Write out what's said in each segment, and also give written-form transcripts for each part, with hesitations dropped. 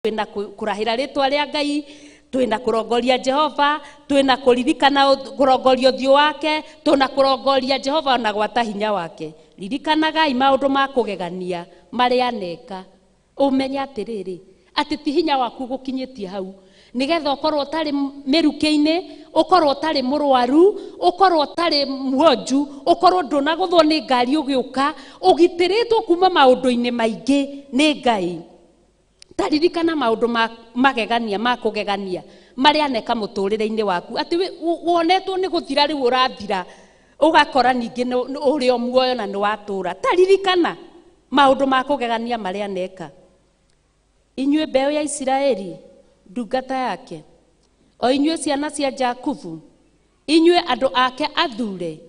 Twĩna kũrahĩra rĩtwa rĩa Ngai, twĩna kũrongoria Jehova, twĩna kũririkana kũrongoria ũthiũ wake, twĩna kũrongoria Jehova na gwata hinya wake. Ririkanagai maũndũ ma kũgegania marĩa aneka, ũmenye atĩrĩrĩ atĩ ti hinya waku gũkinyĩtie hau, nĩgetha ũkorwo ũtarĩ mĩrukĩ-inĩ, ũkorwo ũtarĩ mũrwaru, ũkorwo ũtarĩ mwonju, ũkorwo ndũnagũthwo nĩ ngari ũgĩũka, ũgitĩrĩtwo kuma maũndũ-inĩ maingĩ nĩ Ngai. Taririkana maũndũ ma magegania ma kũgegania marĩa aneka mũtũrĩre-inĩ waku, atĩ wonetwo nĩ gũthira rĩu ũrathira, ũgakora ningĩ ũrĩ o muoyo na nĩ watũra. Taririkana maũndũ ma kũgegania marĩa aneka. Inyuĩ mbeũ ya Isiraeli, ndungata yake, o inyuĩ ciana cia Jakubu, inyuĩ andũ ake athure,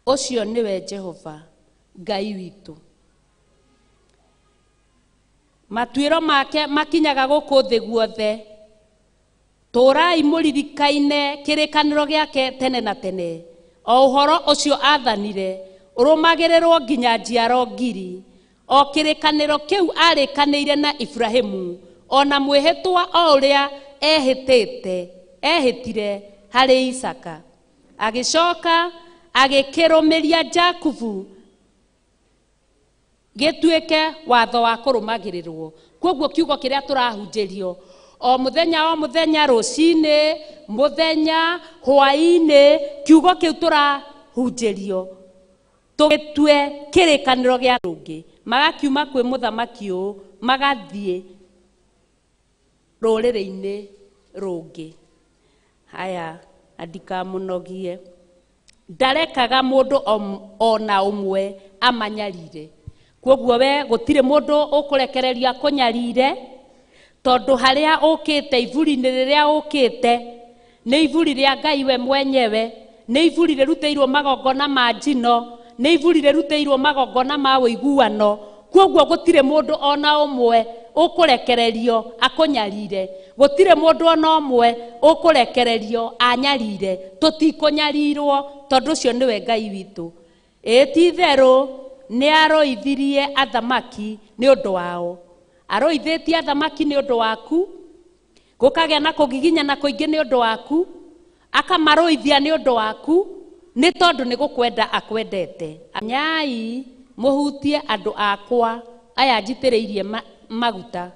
ũcio nĩwe Jehova Ngai witũ. Matuĩro make makinyaga gũkũ thĩ guothe. Tũrai mũririkaine kĩrĩkanĩro gĩake tene na tene, o ũhoro ũcio aathanire ũrũmagĩrĩrwo nginya njiaro ngiri, o kĩrĩkanĩro kĩu arĩkanĩire na Ibrahimu, ona mwĩhĩtwa o ũrĩa ehĩtire harĩ Isaka. Agĩcoka agĩkĩrũmĩria Jakubu gĩtuĩke watho wa kũrũmagĩrĩrwo. Kwoguo kiugo kĩrĩa tũrahunjĩrio o mũthenya o mũthenya, rũcinĩ, mũthenya, hwaĩ-inĩ, kiugo kĩu tũrahunjĩrio tũgĩtue kĩrĩkanĩro gĩa rũngĩ. Magakiuma kwĩ mũthamaki ũũ magathiĩ rũrĩrĩ-inĩ rũngĩ. Haya, andikamũnogie. Ndarekaga mũndũ ona ũmwe amanyarire. Kwoguo we gũtirĩ mũndũ ũkũrekereria kũnyarire, tondũ harĩa ũkĩte, iburi-inĩ rĩrĩa ũkĩte nĩ iburi rĩa Ngai we mwenyewe, nĩ iburi rĩrutĩirwo magongona ma njino, nĩ iburi rĩrutĩirwo magongona ma ũiguano. Kwoguo gũtirĩ mũndũ ona ũmwe ũkũrekererio akũnyarire, gũtirĩ mũndũ ona ũmwe ũkũrekererio anyarire. Tũtikũnyarirwo tondũ ũcio nĩwe Ngai witũ. Ĩ ti itherũ nĩ arũithirie athamaki nĩ ũndũ wao, arũithĩtie athamaki nĩ ũndũ waku, gũkagĩa na kũgiginyana kũingĩ nĩ ũndũ waku, akamarũithia nĩ ũndũ waku, nĩ tondũ nĩ gũkwenda akwendete. Nyai mũhutie andũ akwa aya njitĩrĩirie maguta,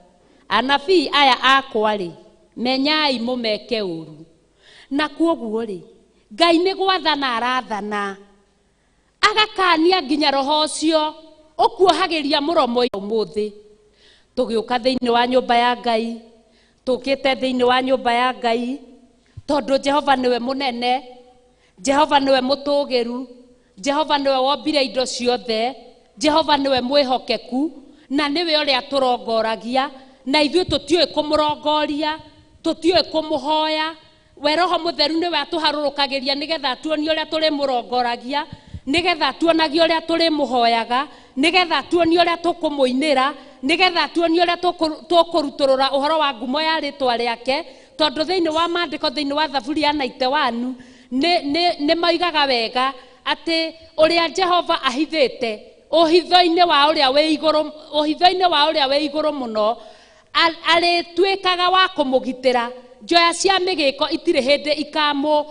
anabii aya akwa rĩ, menyai mũmeke ũru. Na kwoguo rĩ, Ngai nĩ gwathana arathana, agakania nginya roho ũcio ũkuohagĩria mũromo. Ũmũthĩ tũgĩũka thĩinĩ wa nyũmba ya Ngai, tũkĩte thĩinĩ wa nyũmba ya Ngai tondũ Jehova nĩwe mũnene, Jehova nĩwe mũtũgĩru, Jehova nĩwe wombire indo ciothe, Jehova nĩwe mwĩhokeku, na nĩwe ũrĩa tũrongoragia, na ithuĩ tũtiũĩ kũmũrongoria, tũtiũĩ kũmũhoya. We Roho Mũtheru nĩwe atũharũrũkagĩria nĩgetha atuonie ũrĩa tũrĩmũrongoragia, nĩgetha atuonagie ũrĩa tũrĩmũhoyaga, nĩgetha atuonie ũrĩa tũkũmũinĩra, nĩgetha atuonie ũrĩa tũkũrutũrũra ũhoro wa ngumo ya rĩtwa rĩake. Tondũ thĩinĩ wa maandĩko, thĩinĩ wa Thaburi ya 91, nĩ moigaga wega atĩ ũrĩa Jehova ahithĩte ũhitho-inĩ wa ũrĩa wĩ igũrũ, ũhitho-inĩ wa ũrĩa wĩ igũrũ mũno, arĩtuĩkaga wa kũmũgitĩra. Njoya cia mĩgĩko itirĩ hĩndĩ ikamũ,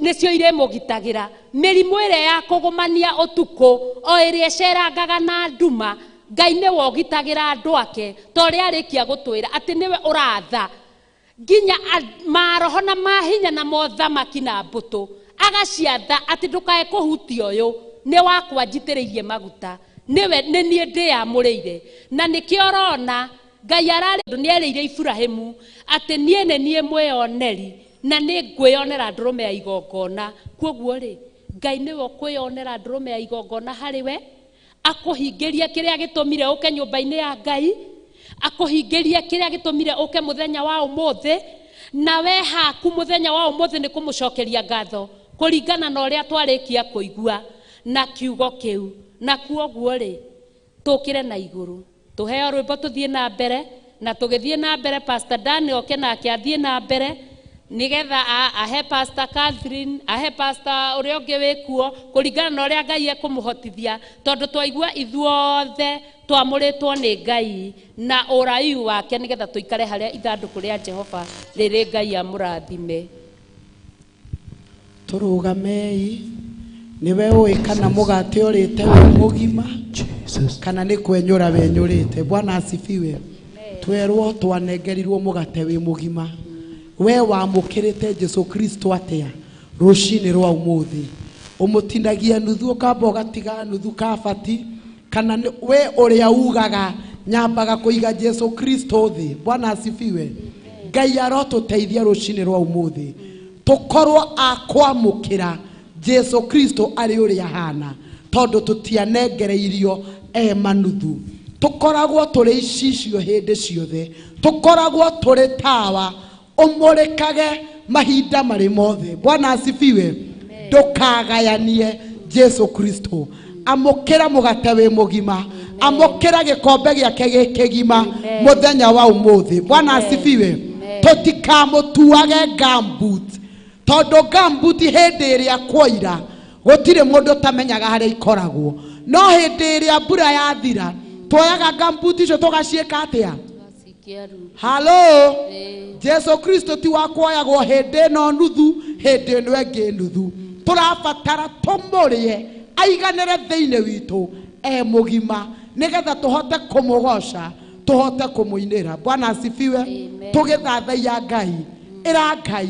nĩcio irĩmũgitagĩra. Mĩrimũ ĩrĩa ya kũgũmania ũtukũ, o ĩrĩa ĩcerangaga na nduma, Ngai nĩwe ũgitagĩra andũ ake, ta ũrĩa arĩkia gũtwĩra atĩ nĩwe ũratha nginya maroho na mahinya na mothamaki na mbũtũ, agaciatha atĩ ndũkae kũhutia ũyũ, nĩ wakwa njitĩrĩirie maguta, nĩwe nĩ niĩ ndĩyamũrĩire. Na nĩkĩo ũrona Ngai ararĩ nĩ erĩire Iburahĩmu atĩ niĩ nĩ niĩ mwĩoneri na nĩ ngwĩyonera ndũrũme ya igongona. Kwoguo rĩ, Ngai nĩwe ũkwĩyonera ndũrũme ya igongona harĩ we, akũhingĩrie kĩrĩa gĩtũmire ũke nyũmba-inĩ ya Ngai, akũhingĩrie kĩrĩa gĩtũmire ũke mũthenya wa ũmũthĩ, na we haku mũthenya wa ũmũthĩ nĩ kũmũcokeria ngatho kũringana na ũrĩa twarĩkia kũigua na kiugo kĩu. Na kwoguo rĩ, tũkĩre na igũrũ, tũheo rwĩmbo tũthiĩ na mbere, na tũgĩthiĩ na mbere Pastor Dan oke nake athiĩ na mbere nĩgetha ahe Pastor Catherine, ahe Pastor ũrĩa ũngĩ wĩkuo kũringana na ũrĩa Ngai ekũmũhotithia, tondũ twaigua ithuothe Twamũrĩtwo nĩ Ngai na ũraihu wake nĩgetha tũikare harĩa ithandũkũ rĩa Jehova rĩrĩ. Ngai amũrathime. Tũrũgamei. Nĩwe ũĩ kana mũgate ũrĩte wĩ mũgima kana nĩ kwenyũra wenyũrĩte. Bwana asifiwe. Twerwo twanengerirwo mũgate wĩ mũgima. We wamũkĩrĩte Jesu Kristo atĩa rũcinĩ rwa ũmũthĩ? Ũmũtinagia nuthu ũkamba ũgatiga nuthu kabati, kana we ũrĩa ugaga nyambaga kũiga Jesu Kristo thĩ? Bwana asifiwe. Ngai arotũteithia rũcinĩ rwa ũmũthĩ tũkorwo a kwamũkĩra Jesu Kristo arĩ ũrĩa ahana, tondũ tũtianengereirio e manuthu. Tũkoragwo tũrĩ icicio hĩndĩ ciothe, tũkoragwo tũrĩ tawa ũmũrĩkage mahinda marĩ mothe. Bwana asifiwe. Ndũkagayanie Jesu Kristo. Amũkĩra mũgate wĩ mũgima, amũkĩra gĩkombe gĩake gĩ kĩgima mũthenya wa ũmũthĩ. Bwana asifiwe. Tũtikamũtuage gumboot, tondũ gumboot hĩndĩ ĩrĩa kwoira gũtirĩ mũndũ ũtamenyaga harĩa ikoragwo, no hĩndĩ ĩrĩa mbura yathira tuoyaga gumboot icio tũgaciĩka atĩa? Halo, Jesu Kristo ti wa kuoyagwo hĩndĩ ĩno nuthu, hĩndĩ ĩno ĩngĩ nuthu. Tũrabatara tũmũrĩe aiganĩre thĩinĩ witũ e mũgima, nĩgetha tũhote kũmũgoca, tũhote kũmũinĩra. Bwana asifiwe. Tũgĩthathaiya Ngai, ĩra Ngai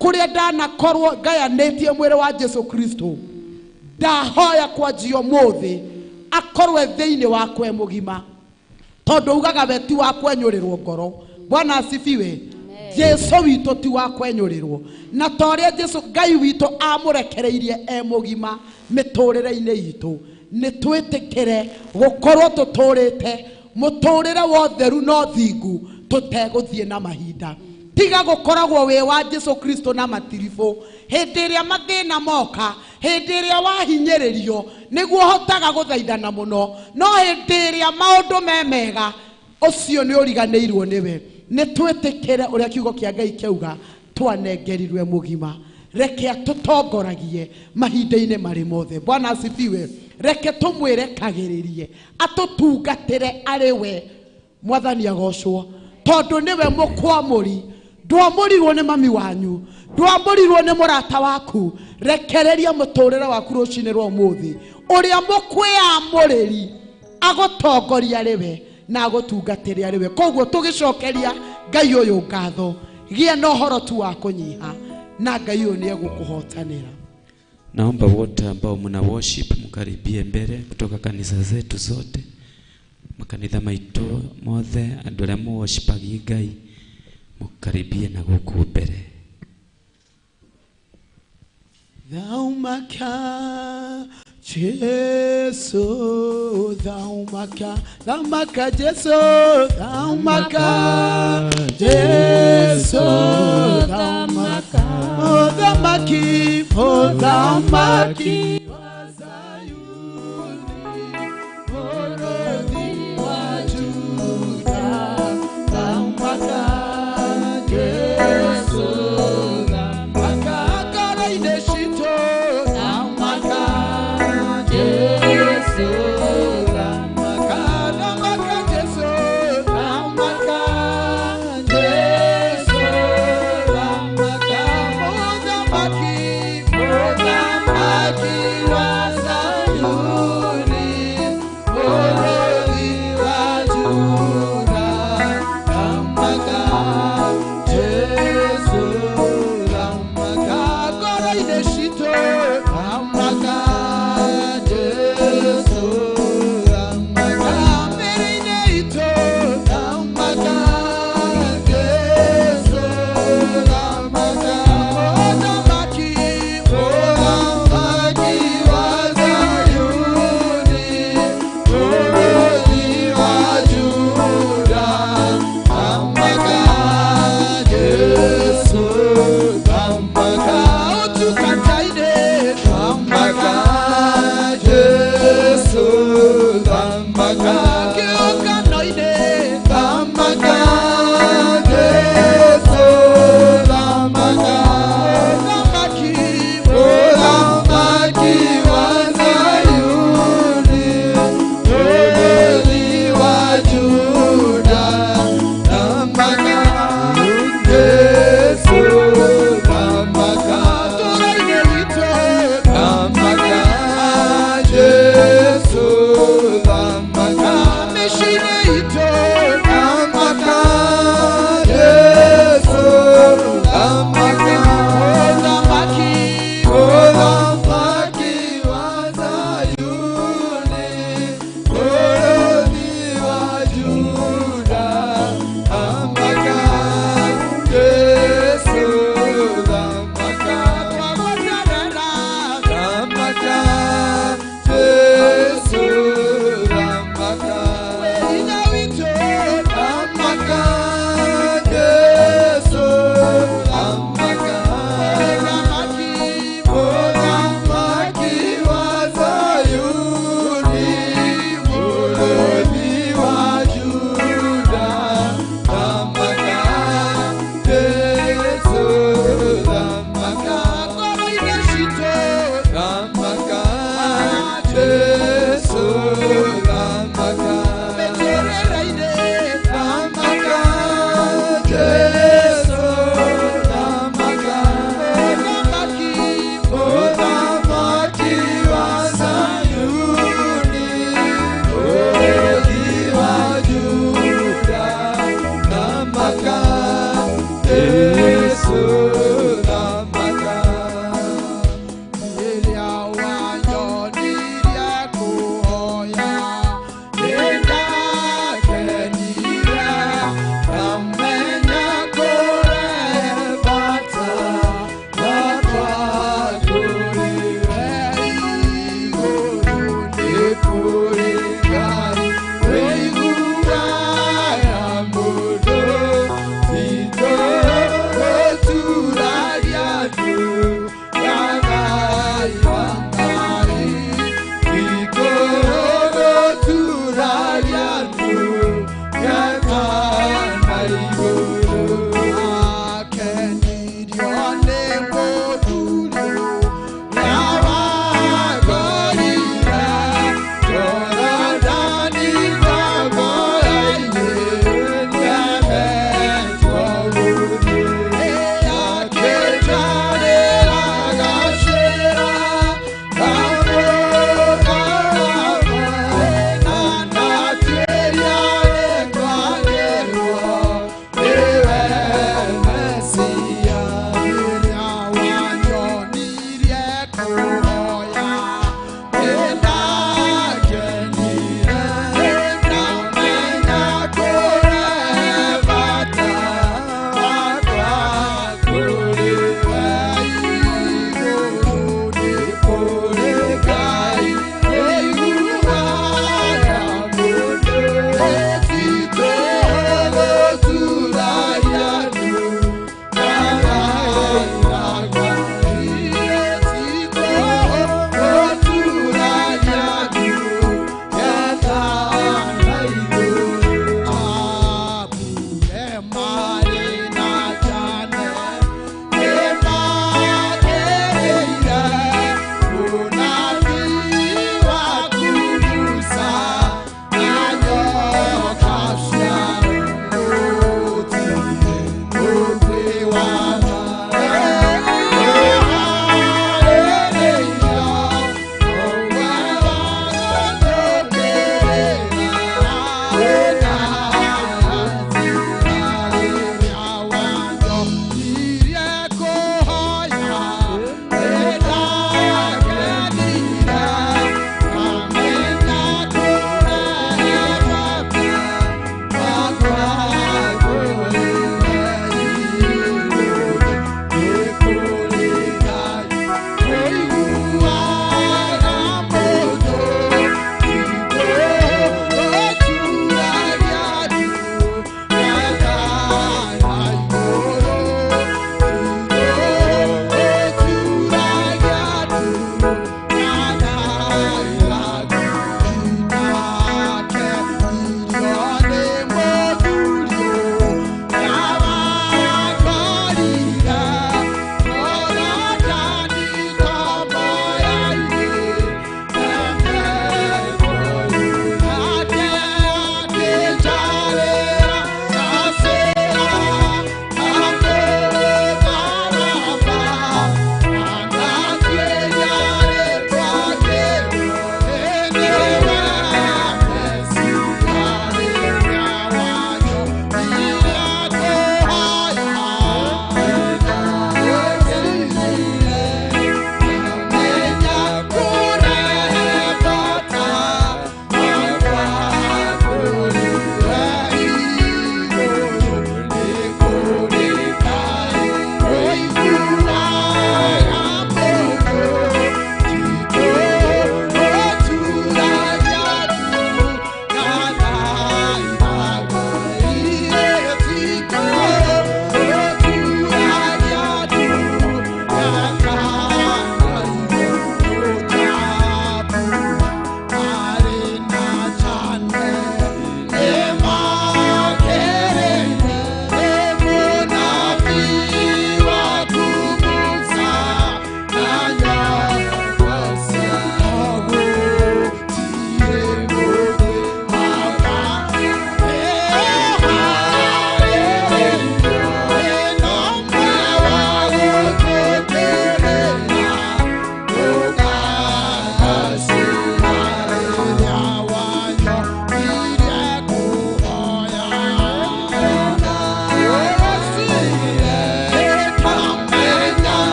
kũrĩa ndanakorwo ngayanĩtie mwĩrĩ wa Jesu Kristo, ndahoya kwanjia ũmũthĩ akorwe thĩinĩ wakwa e mũgima, tondũ ugaga we ti wa kwenyũrĩrwo ngoro. Bwana asifiwe. Jesu witũ ti wa kwenyũrĩrwo, na ta ũrĩa Jesu Ngai witũ amũrekereirie e mũgima mĩtũrĩre-inĩ itũ, nĩ twĩtĩkĩre gũkorwo tũtũrĩte mũtũrĩre wa ũtheru na ũthingu tũtegũthiĩ na mahinda. Tiga gũkoragwo wĩ wa Jesu Kristo na matiribũ. Hĩndĩ ĩrĩa mathĩna moka, hĩndĩ ĩrĩa wahinyĩrĩrio, nĩguo ũhotaga gũthaithana mũno, no hĩndĩ ĩrĩa maũndũ me mega, ũcio nĩ ũriganĩirwo nĩwe. Nĩ twĩtĩkĩre ũrĩa kiugo kĩa Ngai kĩauga, twanengerirwe mũgima. Reke atũtongoragie mahinda-inĩ marĩ mothe. Bwana asifiwe. Reke tũmwĩrekagĩrĩrie atũtungatĩre arĩ we. Mwathani agocwo, tondũ nĩwe mũkwamũri. Ndwamũrirwo nĩ mami wanyu, ndwamũrirwo nĩ mũrata waku. Rekereria mũtũrĩre waku rũcinĩ rwa ũmũthĩ, ũrĩa mũkwĩamũrĩri agũtongoria arĩ we na agũtungatĩre arĩ we. Koguo tũgĩcokeria Ngai ũyũ ngatho, gĩa na ũhoro tu wa kũnyiha, na Ngai ũyũ nĩ egũkũhotanĩra. Naomba wote ambao mna worship mkaribie mbele kutoka kanisa zetu zote, makanitha maitũ mothe, andũ arĩa mũworshipagia Ngai mũkaribie na gũkũ mbere. Thaumaka Jesu, thaumaka, thaumaka Jesu, thaumaka Jesu, thaumaka, oh thamaki, oh thamaki wa Zayuni, Mwokozi wa Juda, thaumaka Jesu, thaumaka karaine shito, thaumaka Jesu, thaumaka, thaumaka Jesu, thaumaka Jesu, thaumaka, oh thamaki, oh thamaki.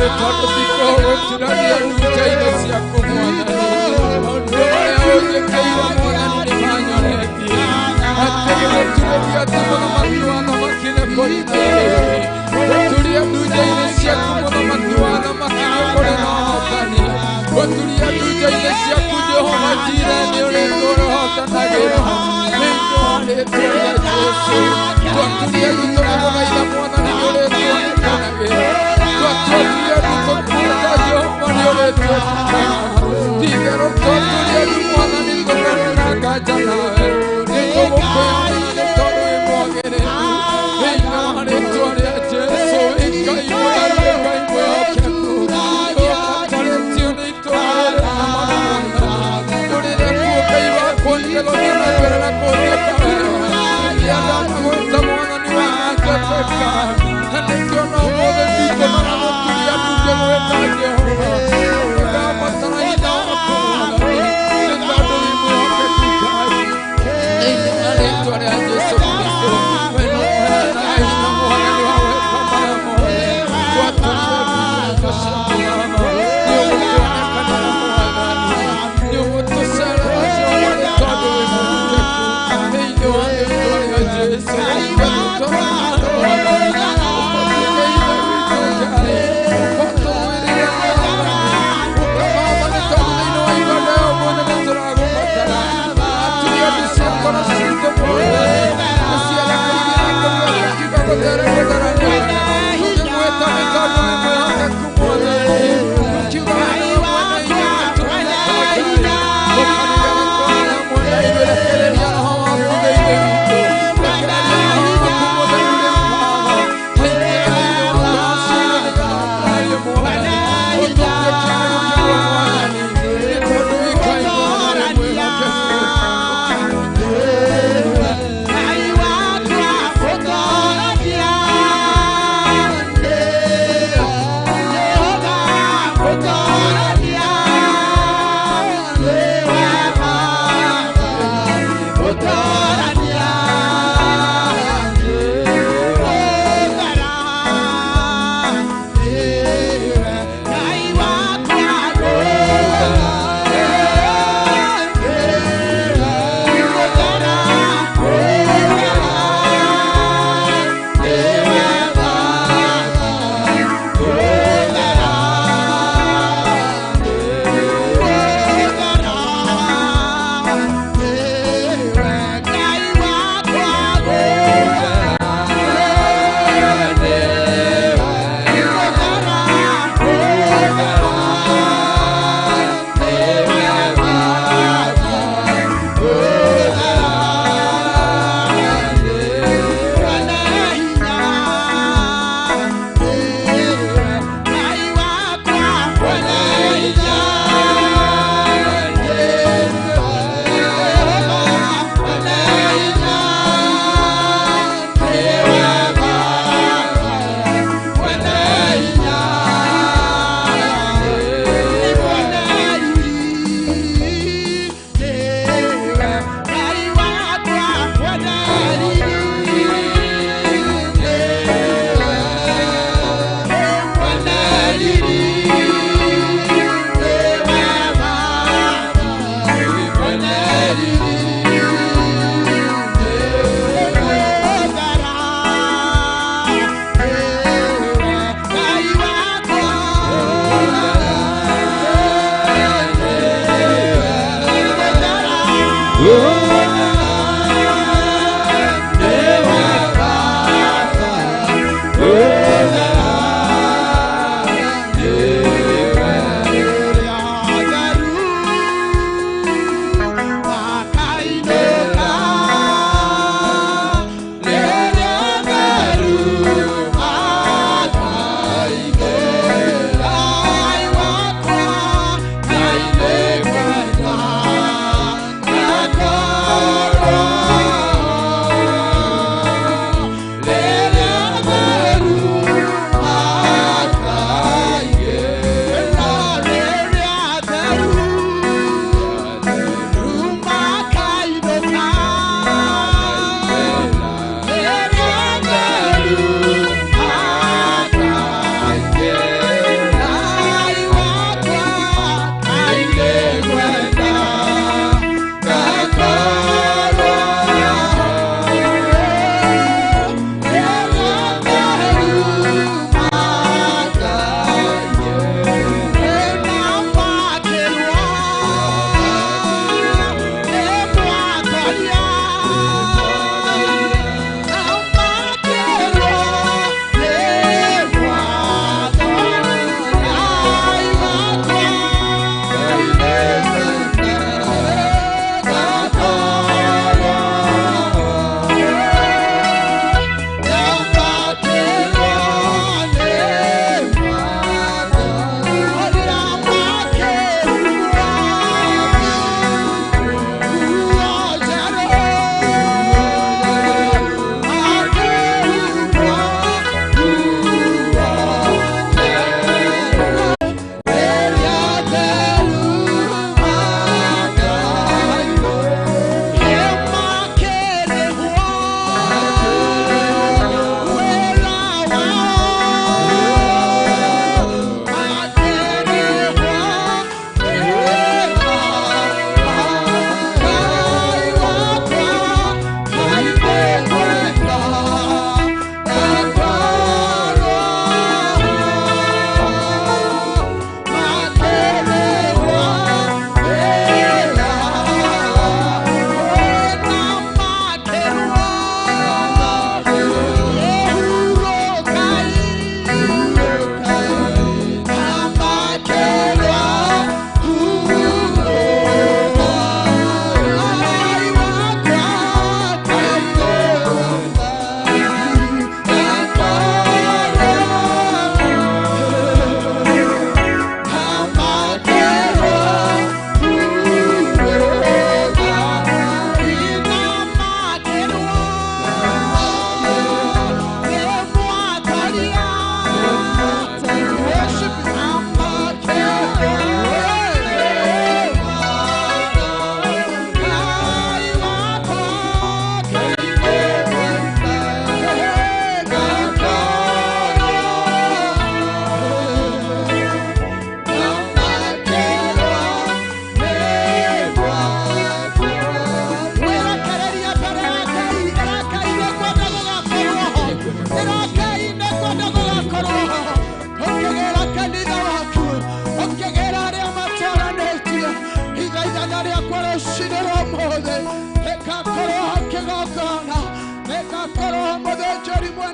I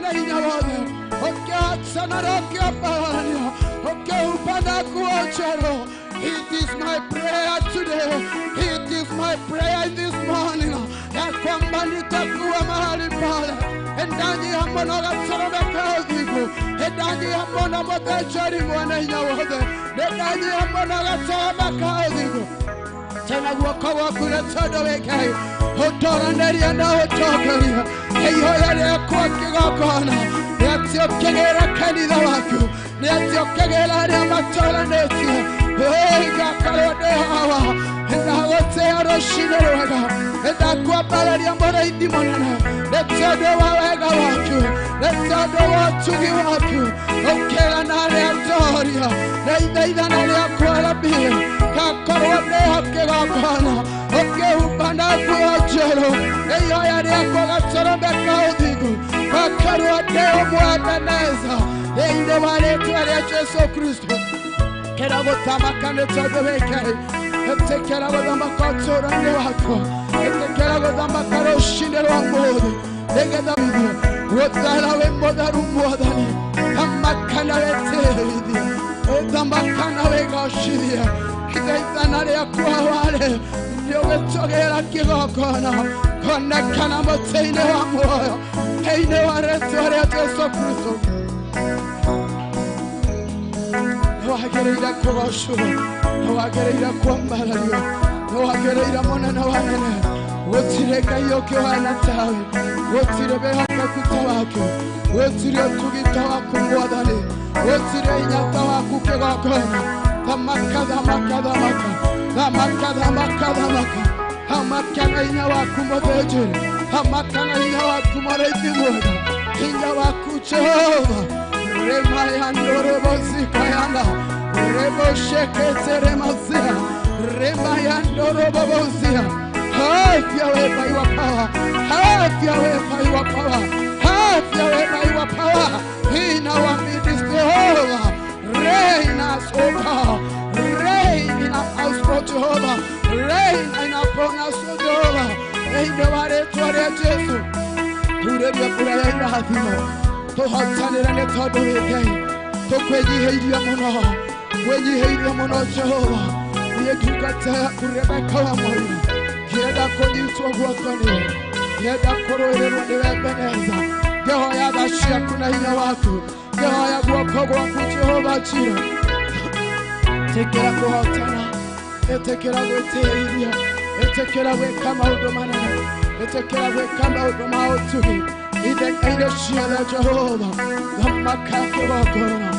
mwene hinya wothe ũkĩhotana na ũkĩambarania ũkĩhumba na nguo njerũ. It is my prayer today. It is my prayer this morning. Ya kwamba nitakuwa mahali pale ndani hamwe na gatsorome ka ũthingu, ndani hamwe na mũthĩnjĩri mwene hinya wothe, ndani hamwe na gatsorome ka ũthingu. Tena guoko gwaku nĩ tondũ wĩ Ngai ũtoranĩrie na ũtongoria ihoya rĩakwa kĩgongona nĩ atĩ ũkĩgĩra kanitha waku, nĩ atĩ ũkĩgĩra arĩa matoranĩtie. Ngakorwo ndĩ hawa ndagũtĩa rũcinĩ rwega, ndakwambararia mũrĩithi mũnene nĩ tondũ wa wega waku, nĩ tondũ wa ũtugi waku, ũkĩra na arĩa ndoria na ithaithana rĩakwa rabii ngakorwo ndĩho kĩgongona ũkĩhumba na nguo njerũ ihoya rĩakwa gatũrũme ka ũthingu ngakorwo ndĩ ũmwe Ebeneza thĩinĩ wa rĩtwa rĩa Jesũ Kristo. Kera gũthamaka nĩ tondũ wĩ Ngai, ĩtĩkĩra gũthamaka ũtũũro-inĩ wakwa, ĩtĩkĩra gũthamaka rũcinĩ rwa ũmũthĩ nĩgetha gũthara wĩ mũtheru Mwathani, thamaka na wĩtĩithie, ũthamaka na wĩgocithie ithaithana rĩakwa warĩ nĩ ũgĩtũgĩra kĩgongona konekana mũtĩ-inĩ wa muoyo thĩinĩ wa rĩtwa rĩa Jesũ Kristo. Nĩwagĩrĩire kũgocwo, nĩwagĩrĩire kwambarario, nĩwagĩrĩire mũnene wa anene. Gũtirĩ Ngai ũngĩ ũhana tawe, gũtirĩ wĩhokeku ta waku, gũtirĩ ũtugi ta waku Mwathani, gũtirĩ hinya ta waku kĩgongona. Thamaka, thamaka, thamaka, thamaka, thamaka, thamaka, thamaka na hinya waku mũthĩnjĩri, thamaka na hinya waku mũrĩithi mwega, hinya waku Jehova. Remayandorobozikayanda, rebosheketeremazia, remayandorobozia. Have your way by your power, have your way by your power, have your way by your power. In our midst, Jehovah, reign us, O God, reign in our house, O Jehovah, reign in upon us, O Jehovah. In the rĩtwa rĩa Jesũ, turĩrie mbura ya irathimo tũhotanĩre nĩ tondũ wĩ Ngai, tũkwĩnyihĩirie mũno, kwĩnyihĩirie mũno Jehova. Niĩ ndungata yaku Rebeka wa Mũira, ngĩenda kũnyitwo guoko nĩwe, ngĩenda kũrũĩrĩrwo nĩwe Ebeneza, ngĩhoya tha ciaku na hinya waku, ngĩhoya guoko gwaku Jehova Jira. Ĩtĩkĩra kũhotana, ĩtĩkĩra gwĩtĩithia, ĩtĩkĩra gwĩka maũndũ manene, ĩtĩkĩra gwĩka maũndũ ma ũtugi ithenya-inĩ ciothe Jehova. Thamaka kĩgongona,